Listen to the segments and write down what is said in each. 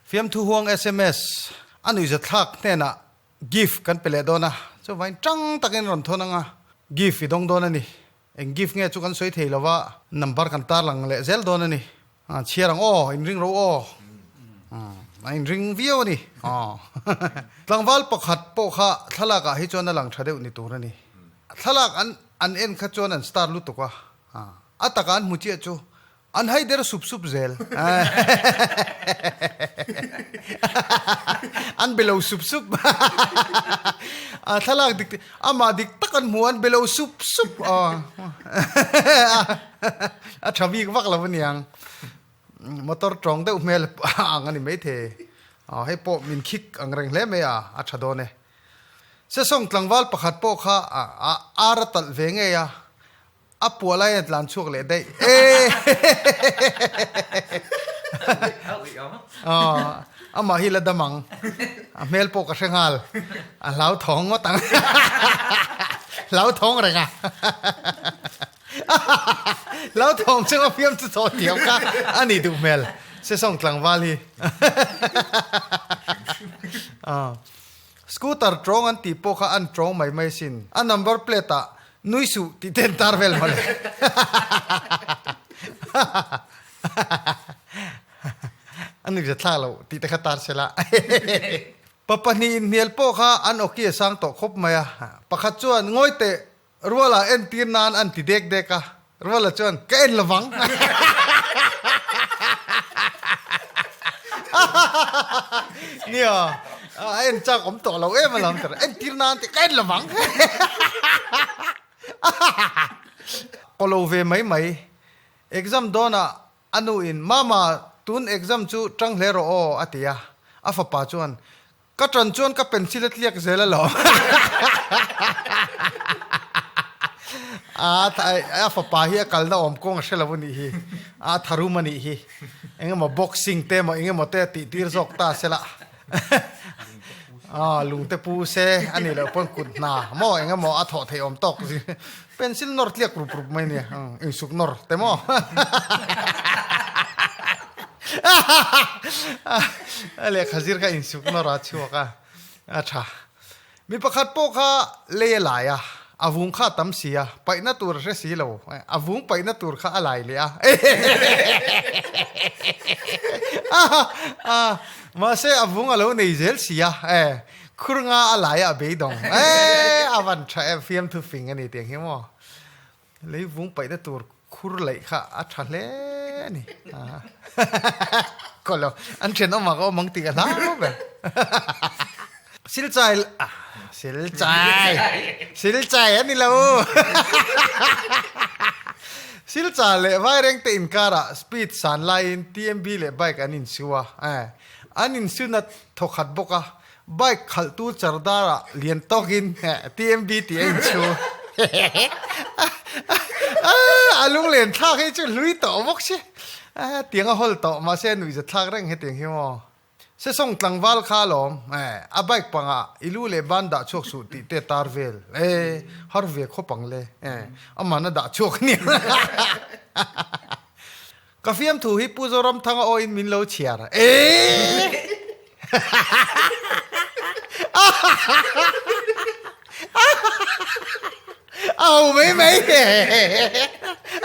Fiamthu huang sms a nuihzathlak hnenah gift kan pe leh dawn a, chuvain tang takin rawn thawn anga gift i dawng dawn a ni. Eng gift nge chu kan sawi thei lova, number kan tarlang leh zel dawn a ni. Chhiar ang aw, inring ro aw. A inring viau a ni. Tlangval pakhat pawh kha thlalak ah hi chuan a lang tha deuh ni tur a ni. Thlalak an an en kha chuan an star lutuk a, a takah an hmu chiah chu An hai der sup sup zel. An be lo sup sup. A thlalak dik amah dik tak an hmu an be lo sup sup. A tha bik vak lo aniang. Motor tawng deuh hmel ang a ni maithei. Hei pawh min khik ang reng hle mai a, a tha dawn e. Sesawng tlangval pakhat pawh kha a ar a talh ve ngei a. A puah lai a tlan chhuak leh daih e. Amah hi la dam ang. A hmel pawh ka hre nghal. A hlau thawng ngawt ang. Hlau thawng reng a. Hlau thawng chunga fiam chu chaw thiam kha a nih duh hmel. Sesawng tlangval hi. Scooter tawng an tih pawh kha an tawng mai mai sin. A number plate ah nui suh tih te an tar vel mawle. A nuih zathlak loh tih te kha tar se la. Pa pahnih inhnial pawh kha an awki a sang tawh khawp mai a. Pakhat chuan ngawi teh Ruala entir nan an ti dek dek a, Ruala chuan, Ka en lovang. Nia, a en chak awm tawh lo em alawm tar, entir nan tih ka en lovang. Kaw lo ve mai mai, exam dawnah a nuin, Mama, tun exam chu tang hle rawh aw, a ti a, a fapa chuan, Ka ṭan chuan ka pencil a tliak zel alawm. A a fapa hi a kalna awm kawng a hre lo a nih hi. A tharum a nih hi. Engemaw boxing te emaw engemaw te a tih tir zawk ta se la. A lung te pu se a nih loh pawn kut hna maw engemaw a thawh theih awm tawk pencil nawr tliak rup rup mai nia. Insuk nawr te maw. A lehkha zir kha insuk nawr a chhuak a, a tha. Mi pakhat pawh kha lei a lai a, a vung kha a tam si a, paihna tur a hre si lo, a vung paihna tur kha a lai leh a. Mahse a vung a lo nei zel si a, khur nga a lai a a beidawng. A van tha em, fiamthu fing a ni tiang hi maw. Lei vung paihna tur khur laih kha a tha hle a ni. Kaw lo, an thian awm ah ka awm ang tih ka hlau ber. Silchai, silchai, silchai a ni lo. Silchai leh Vairengte inkarah speed san laiin TMB leh bike an insu a, an insuna thawkhat bawk a, Bike khalhtu chardar ah lian tawkin TMB tih a inchhu. A lunglen thlak hi chu hlui tawh bawk si. Tiang a hawl tawh mahse a nuihza thlak reng hetiang hi maw. Sesawng tlangval kha alawm a bike pangah i lu leh ban dah chhuak suh tih te tar vel e har ve khawp ang le aman a dah chhuak nia. Ka fiamthu hi Pu Zoramthanga awin min lo chhiar e. A ho mai mai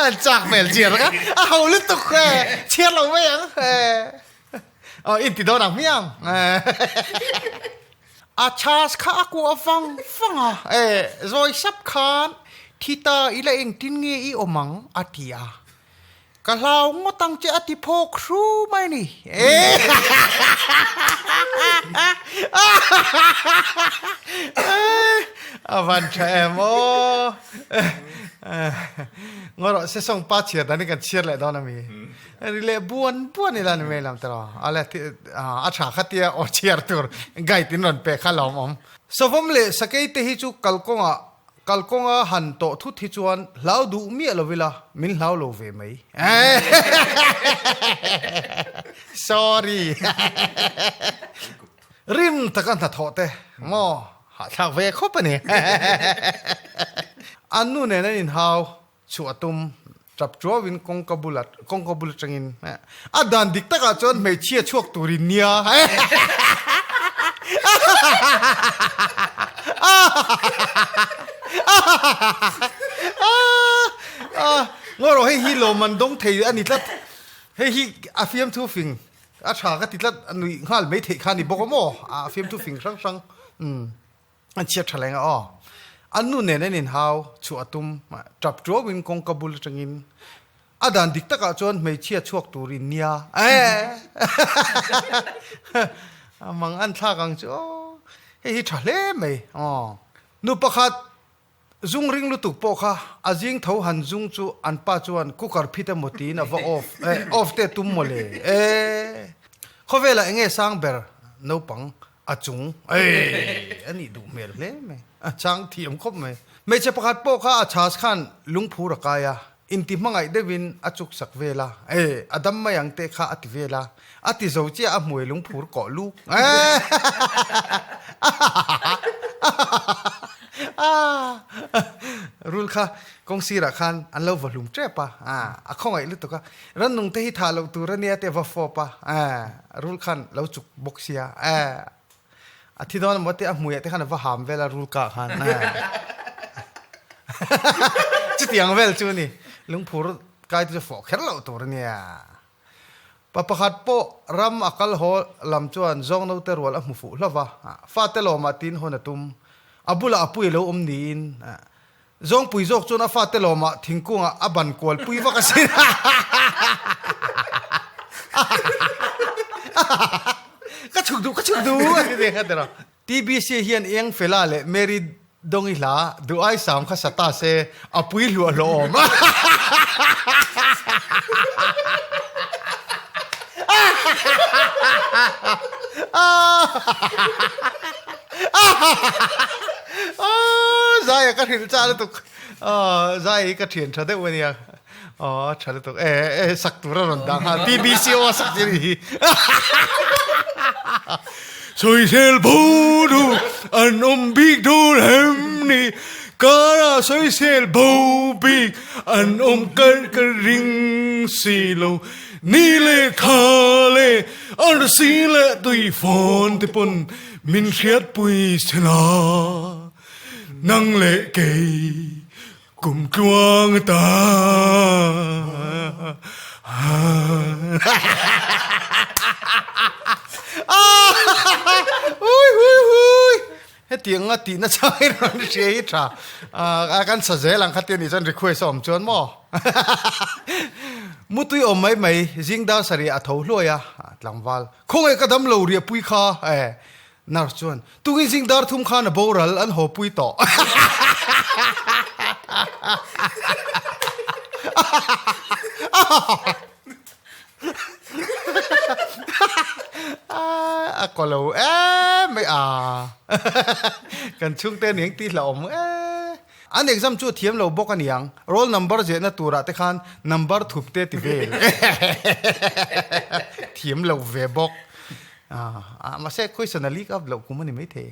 an chak hmel chhiar kha a ho lutuk e chhiar lo mai ang e. Aw in ti dawn ang hmiang a chhas kha a kuah vang vang a e zawi sap khan thi ta ila engtin nge i awm ang a ti a. Ka hlau ngawt ang che a ti phawk hru mai ni. A van tha em aw. Ngaw rawh se song pa chhiar dan hi kan chhiar leh dawn ami. Ri leh buan buan ila ni mai lam tiraw. A le a tha kha tia aw chhiar tur guide in rawn pe kha lawm awm. Savawm leh sakei te hi chu kalkawngah Kalkawnga han tawh thut hi chuan hlau duh miah lo ila, min hlau lo ve mai. Sorry. Rim taka hnathawh te maw hahthlak ve khawp a ni. An nu nen an inhau chhuah a tum. Tap chuauin kawngka bula kawngka bul atangin a dan dik takah chuan hmeichhia chhuak turin nia. Ngaw rawh hei hi lawmman dawng thei a ni tlat. Hei hi a fiamthu fing a tha ka ti tlat a nuih nghal mai theih kha a ni bawk a maw a fiamthu fing hrang hrang umm. An chhiat tha leng a aw. An nu nen an inhau chhuah a tum. Tap tuauin kawngka bul atangin a dan dik takah chuan hmeichhia chhuak tur in nia. A mang an thlak ang chu aw. Hei hi tha hle mai aw. Nu pakhat zung ring lutuk pawh kha a zing tho han zung chu an pa chuan cooker phit emaw tiin a va off off te tum mawle. Khawvelah enge sang ber naupang A chung ei a nih duh hmel hle mai, a chang thiam khawp mai. Hmeichhe pakhat pawh kha a chhas khan lungphur a kai a, inti hmangaih deuhin a chuk sak vel a, ei a dam mai ang te kha a ti vel a, a ti zo chiah a hmuai lungphur kawh luk. Rul kha kawng sirah khan an lo va hlum tep a, a khawngaih lutuk a, rannung te hi thah loh tur a nia te a va fawp a, Rul khan lo chuk bawk sia eh a thi dawn emaw te a hmuiah te khan a va ham vel a rul kah khan eh chutiang vel chu ni lungphur kai te chu fawh kher loh tur a nia. Pa pakhat pawh ram a kal haw lam chuan zawng naute rual a hmu fuh hlauh va, fate lawmah tiin hawn a tum. A bulah a pui a lo awm niin Zawngpui zawk chuan a fate lawmah thingkungah a ban kual pui vak asin. Ka chhuk duh, ka chhuk duh a ti ve kha tiraw. TBC hian Eng Fela leh Mary Dongi hla duh ai sam kha sa ta se a pui hluah hlawh awm. Zaia ka hrilh chah lutuk Zaia hi ka thian tha deuh ania aw tha lutuk e e sak tur a rawn dah nghal TBCO a sak chi hi Sawisel bo du an awm bik dawn em ni Kara sawisel bo bik an awm kar ka ring si lo Ni leh kha leh arsi leh tui fawn te pawn Min hriatpui se la, nang leh kei kum tluang ta. Hui hui hui! Hetiang a tihna chang hi rawn hria hi tha. A kan sa zel ang kha te nih chuan request a awm chuan maw? Mutui awm mai mai, zing dar sarih a tho hluai a, tlangval. Khawngaih ka dam lo riahpui kha e. Nurse chuan, Tungin zing dar thum khan a boral an haw pui tawh. A kaw lo em mai a. Kan chhungte aniang tih hlauhawm e. An exam chu a thiam lo bawk a niang, roll number zehna turah te khan number thup te ti vel. Thiam lo ve bawk. Ah, mahse question a leak up loh kum a ni maithei.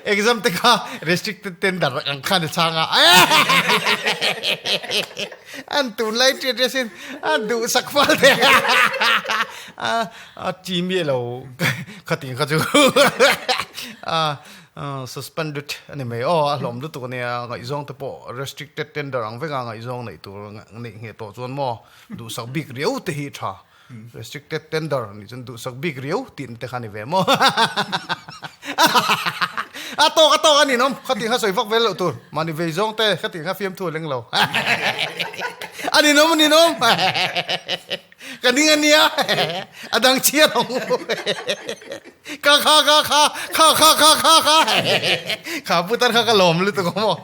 Exam te kha restricted tender ang khan a chhang a. An tunlai ṭiat ṭiat sin a duhsak fal te a chi miah lo khatin kha chu a suspended a ni mai aw a hlawm lutuk a nia ngaihzawng te pawh restricted tender ang vek a ngaihzawng neih tur neih ngheh tawh chuan maw duhsak bik riau te hi tha restricted tender nih chuan duhsak bik riau tih te kha a ni ve maw a tawk a tawk a ninawm khatin kha sawi vak vel loh tur mahni vei zawng te khatin kha fiamthu a leng lo a ninawm a ninawm ka ning a nia a dang chhiar ang ka kha kha kha kha kha kha kha kha kha putar kha ka lawm lutuk a maw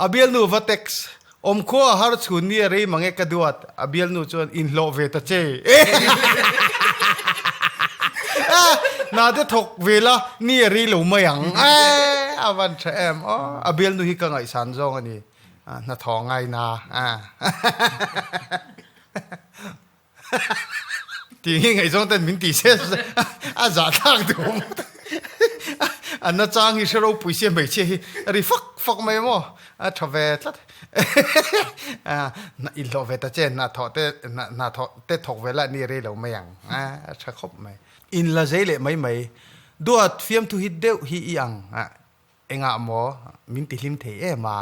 a bialnu va text Awmkhua a har chhun ni a rei mang e ka duat, a bialnu chuan inhlawh ve ta che. Na te thawk ve la, ni a rei lo mai ang. A van tha em aw, a bialnu hi ka ngaihsan zawng a ni, hnathawh ngai na. Tih hi ngaihzawng ten min tih se a zahthlak duh. A nachang hi hre ropui sia hmeichhia hi a ri fak fak mai maw? A tha ve tlat. I hlawh ve ta che, hna thawh te hna thawh te thawk ve lah ni rei lo mai ang. A tha khawp mai. In la zei leh mai mai. Duat fiamthu hi deuh hi i ang. Engah maw min ti hlim thei em a?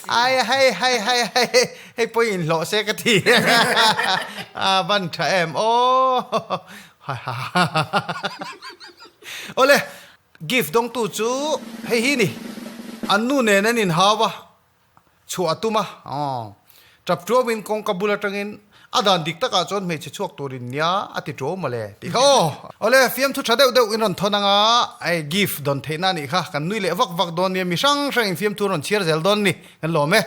Ai hei hei hei hei hei pawh in hlawh se ka ti. A van tha em aw. Awle gift dawngtu chu hei hi ni. An nu nen an inhau a. Chhuah a tum a, aw. Tap tuauin kawngka bul atangin a dan dik takah chuan hmeichhe chhuak turin nia a ti tuau mawle tih kha aw. Awle, fiamthu tha deuh deuh in rawn thawn anga hei gift dawn theihna anih kha kan nui leh vak vak dawn nia mi hrang hrangin fiamthu rawn chhiar zel dawn ni kan lawm e.